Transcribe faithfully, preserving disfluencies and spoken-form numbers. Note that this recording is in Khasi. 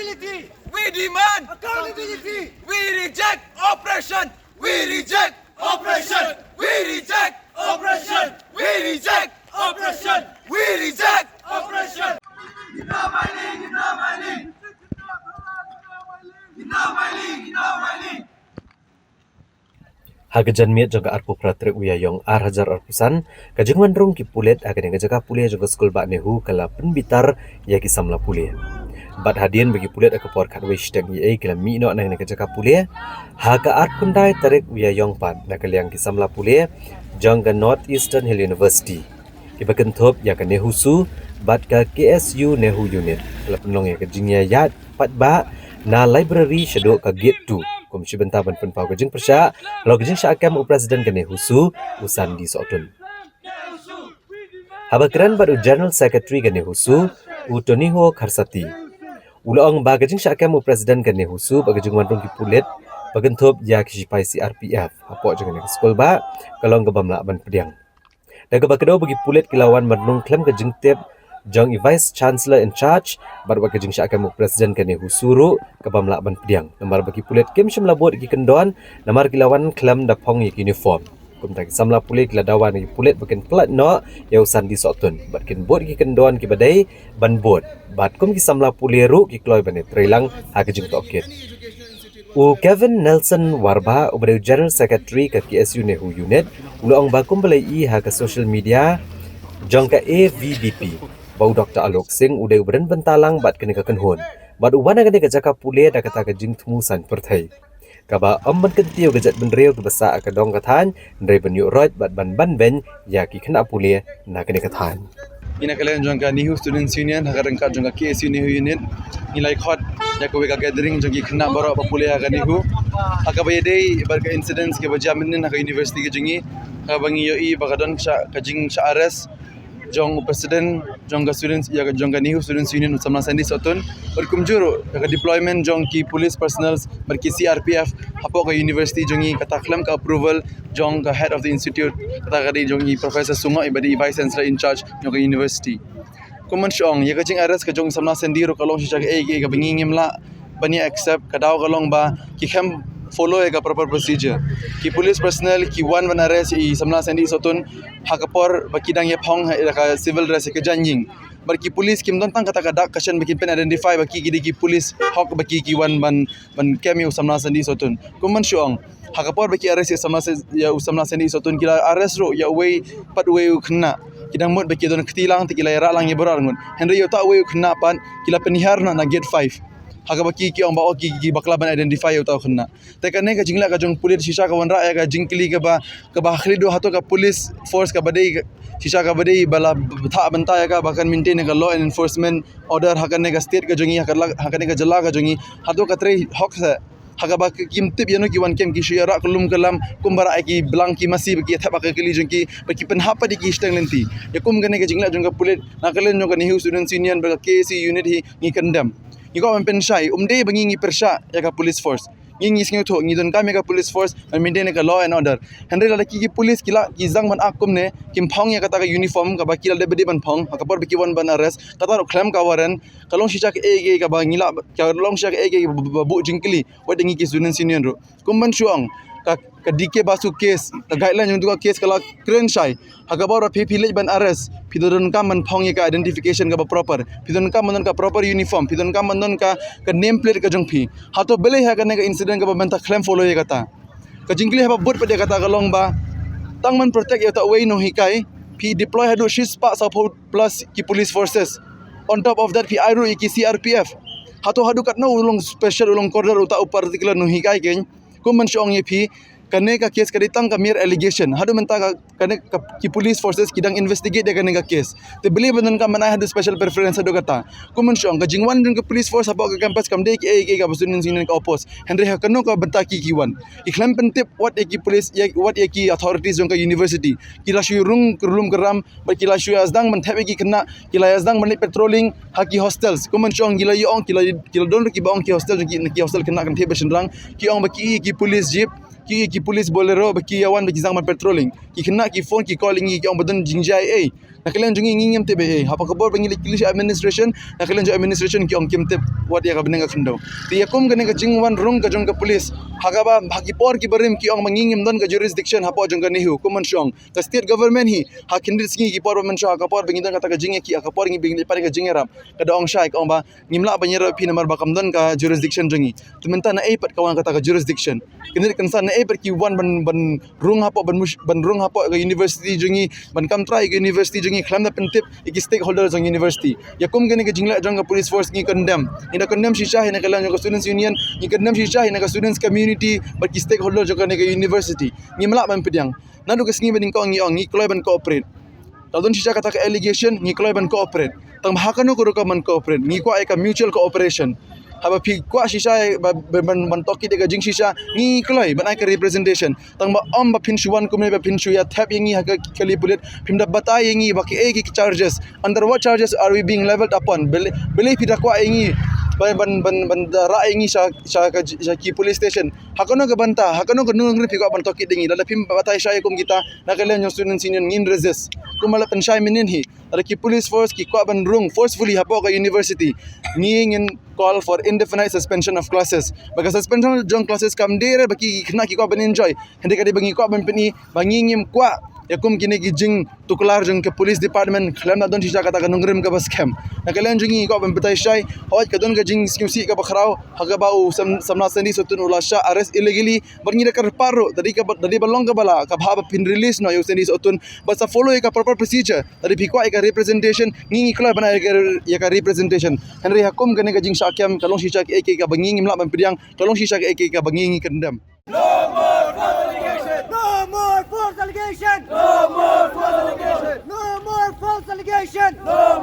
We demand accountability. We reject oppression. We reject oppression. We reject oppression. We reject oppression. We reject oppression. Ha ka janmiet jong ka arphew phra tarik u Ïaïong ar hajar arphew san, ka jingwan rung ki pulit ha kane ka jaka pule jong ka skul bah NEHU ka la pynbitar ïa ki samla pule. Bad hadien ba ki pulit ha ka por khatwei shiteng eiei ki la mih noh na kane ka jaka pule, ha ka arphew khyndai tarik u Ïaïong pat na ka liang ki samla pule jong ka North Eastern Hill University, kiba kynthup ïa ka NEHUSU bad ka KSU NEHU Unit, ka la pynlong ïa ka jingïaid paidbah na library shaduh ka Gate two, kum shi bynta ban pynpaw ka jingpyrshah halor ka jingshah kem u President ka NEHUSU, u Sandy Sohtun. Haba kren bad u General Secretary ka NEHUSU, u Toniho Kharsati, u la ong ba ka jingshah kem u President ka NEHUSU bad ka jingwan rung ki pulit ba kynthup ïa ki shipai CRPF hapoh jong kane ka skul bah, ka long kabym lah ban pdiang. Da kaba kdew ba ki pulit ki la wan ban rung khlem ka jingtip jong i Vice Chancellor in charge, bad wat ka jingshah kem u President ka NEHUSU ruh kabym lah ban pdiang, namar ba ki pulit kim shym la bud ki kyndon, namar ki la wan khlem da phong ïa ki uniform. Kumta ki samla pule ki la dawa na ki pulit ba kin pyllait noh ïa u Sandy Sohtun bad kin bud ki kyndon kiba dei ban bud. Bad kum ki samla pule ruh ki kloi ban ïatreilang ha ka jingtohkit. U Kevin Nelson Warbah, uba dei u General Secretary ka KSU NEHU Unit, u la ong ba kumba la ïohi ha ka social media jong ka AVBP, ba u Doktor Alok Singh u dei uba don bynta lang bad kane ka kynhun, bad u wan ha kane ka jaka pule da kata ka jingthmu saiñ pyrthei, kaba ym ban kyntiew ka jaitbynriew kaba sah ha ka dong ka thaiñ, hynrei ban ïuh roit bad ban ban beiñ ïa ki khynnah pule na kane ka thaiñ. Ngi na ka liang jong ka NEHU Students Union ha ka ryngkat jong ka KSU NEHU Unit, ngi la ïa khot ïa kawei ka gathering jong ki khynnah baroh ba pule ha ka NEHU, ha kaba ïadei bad ka incidents kiba jia mynnin ha ka university ka jong ngi, ha kaba ngi ïohi ba ka don ka jingshah arrest jong u President jong ka students, ïa ka, jong ka NEHU Students Union, u samla Sandy Sohtun, bad kumjuh ruh ïa ka deployment jong ki police personnel bad ki CRPF hapoh ka university jong ngi, kata khlem ka approval jong ka head of the institute, kata ka dei jong i Professor Sungok, iba dei i Vice Chancellor in charge jong ka university. Kum ban shu ong, ïa ka jingarrest ka jong u samla Sandy ruh ka long shisha kaei kaei kaba ngi ngim lah ban ïa accept. Ka daw ka long ba ki khlem follow ïa ka proper procedure. Ki police personnel ki wan ban arrest ïa i samla Sandy Sohtun ha ka por ba ki dang ïa phong ha ka civil dress, ha ka jaiñïing. Bad ki police kim don tang kata ka dak ka shen ba kin pyn identify ba ki ki dei ki police hok, ba ki ki wan ban, ban kem ïa u samla Sandy Sohtun. Kum ban shu ong, ha ka por ba ki arrest ïa u samla Sa-, ïa u samla Sandy Sohtun, ki la arrest ruh ïa uwei pat, uwei u khynnah. Ki dang mut ba ki don kti lang, te ki la ïarah lang ïa baroh arngut. Hynrei ïa uta uwei u khynnah pat ki la pynhiar noh na gate five. Ha kaba ki ki ong ba, oh, ki, ki bakla ban identify ïa uta u khynnah. Te kane ka jingleh ka jong pulit shisha ka wanrah ïa ka jingkylli kaba, kaba ha khlieh duh, hato ka police force kaba dei, shisha kaba dei ba la bthah bynta ïa ka ba kan maintain ïa ka law and enforcement order ha kane ka state ka jong ngi, ha ka la-, ha kane ka jylla ka jong ngi, hato ka trei hok seh? Ha kaba ki-, kim tip ïano ki wan kem, ki shu ïarah kyllum kyllam kumba rah ïa ki blang ki masi, ba ki ïa thep ha ka kali jong ki, ba ki pynhap pat ïa ki shiteng lynti. Ïa kum kane ka jingleh jong ka pulit na ka liang jong ka NEHU Students Union bad ka KSU Unit hi ngi condemn. Ngi kwah ban pynshai, ym dei ba ngi ngi pyrshah ïa ka police force. Ngi ngi sngewthuh, ngi donkam ïa ka police force ban maintain ïa ka law and order. Hynrei lada ki, ki police ki la, ki sdang ban act kumne, kim phong ïa kata ka uniform kaba ki la dep ban phong ha ka por ba ki wan ban arrest, kata ruh khlem ka warrant, ka long shisha kaei kaei kaba ngi la, ka long shisha kaei kaei ba, ba, ba buh jingkylli wat ïa ngi ki Students Union ruh. Kum ban shu ong, ka, ka D K Basu case, ka guideline jong ka case ka la kren shai. Ha ka por ba phi, phi leit ban arrest, phi donkam ban phong ïa ka identification kaba proper, phi donkam ban don ka proper uniform, phi donkam ban don ka, ka name plate ka jong phi. Hato balei ha kane ka incident kaba mynta khlem follow ïa kata? Ka jingkylli haba bud pat ïa kata ka long ba tang ban protect ïa uta uwei u nonghikai, phi deploy haduh shispah sawphew plus ki police forces. On top of that, phi ai ruh ïa ki C R P F. Hato haduh katno u long special, u long cordon uta u particular nonghikai kein? Kum ban shu ong ïa phi, kane ka case ka dei tang ka mere allegation. Haduh mynta ka, kane ka, ki police forces ki dang investigate ïa kane ka case. Te balei ba donkam ban ai haduh special preference haduh kata? Kum ban shu ong, ka jingwan jong ka police force hapoh ka campus kam dei kaei kaei kaba Students' Union ka oppose. Hynrei ha kano ka bynta ki, ki wan? Ki khlem pyntip wat ïa ki police, ïa, wat ïa ki authorities jong ka university. Ki la shu rung kyllum kyllam, bad ki la shu ïa sdang ban thep ïa ki khynnah, ki la ïa sdang ban leit patrolling ha ki hostels. Kum ban shu ong, ki la ïa ong, ki la, ki la don ruh kiba ong ki hostel, ki, ki hostel khynnah kynthei bad shynrang, ki ong ba ki, ki police jeep, ki, ki police Bolero, ba ki ïa wan, ba ki sdang ban patrolling. Ki khynnah ki phone, ki call ïa ngi, ki ong ba don jingjia eiei. Na ka liang jong ngi ngi ngim tip ei ei. Haba ka bor ba ngi leit kylli sha administration, na ka liang jong administration ki ong kim tip wat ïa ka bneng ka khyndew. Te ïa kum kane ka jingwan rung ka jong ka police, ha kaba ha ki por ki barim ki ong ba ngi ngim don ka jurisdiction hapoh jong ka NEHU, kum ban shu ong. Ka state government hi, ha khyndiat sngi ki por ba mynshuwa, ha ka por ba ngi don kata ka jingïakhih, ha ka por ngi ba ngi leit pat ïa ka jingïarap, ka da ong shai, ka ong ba ngim lah ban ïarap ïa phi namar ba kam don ka jurisdiction jong ngi. Te mynta naei pat ka wan kata ka jurisdiction? Kyndiat kynsan naei pat ki wan ban, ban rung hapoh, ban mush-, ban rung hapoh ka university jong ngi, ban kam trai ka university jong ngi khlem da pyntip ïa ki stakeholder jong university. Ïa kum kane ka jingleh jong ka police force ngi condemn. Ngi da condemn shisha hi na ka liang jong ka students union, ngi condemn shisha hi na ka students community bad ki stakeholder jong kane ka university. Ngim lah ban pdiang. Naduh ka sngi ba nyngkong ngi ong ngi kloi ban cooperate. Lada don shisha kata ka allegation, ngi kloi ban cooperate. Tang ba ha kano ka rukom ban cooperate, ngi kwah ïa ka mutual cooperation. Haba phi kwah shisha ïa ba, ba, ban, ban tohkit ïa ka jingshisha, ngi kloi ban ai ka representation. Tang ba ym ba phin shu wan kumne ba phin shu ïa thep ïa ngi ha ka kali pulit, phim da batai ïa ngi ba kiei ki charges, under what charges are we being levelled upon? Balei, balei phi da kwah ïa ngi ban, ban, ban, ban da rah ïa ngi sha, sha ka, sha ki police station? Ha kano ka bynta, ha kano ka nongrim phi kwah ban tohkit ïa ngi? Lada phim batai shai kum kita, na ka liang jong students union ngin resist. Kumba la pynshai mynnin hi, lada ki police force ki kwah ban rung forcefully hapoh ka university, ngi ngin call for indefinite suspension of classes. Ba ka suspension jong classes kam dei re ba ki khynnah ki kwah ban enjoy. Hynrei ka dei ba ngi kwah ban pyni ba ngi ngim kwah ïa kum kine ki jingtuklar jong ka police department khlem da don shisha kata ka nongrim kaba skhem. Na ka liang jong ngi ngi kwah ban batai shai, hooid ka don ka jingsngewsih kaba khraw ha kaba u sam-, samla Sandy Sohtun u la shah arrest illegally, bad ngi da kyrpad ruh, da dei kaba, da dei ba long kaba lah, kaba hap ba phin release noh ïa u Sandy Sohtun, bad sa follow ïa ka proper procedure. Da dei phi kwah ïa ka representation, ngi ngi kloi ban ai ïa ka, ïa ka representation. Hynrei ha kum kane ka jingshah kem, ka long shisha kaei kaei kaba ngi ngim lah ban pdiang, ka long shisha kaei kaei kaba ngi ngi condemn. No more false allegation! No more false allegation! No more false allegation! No more false allegation! No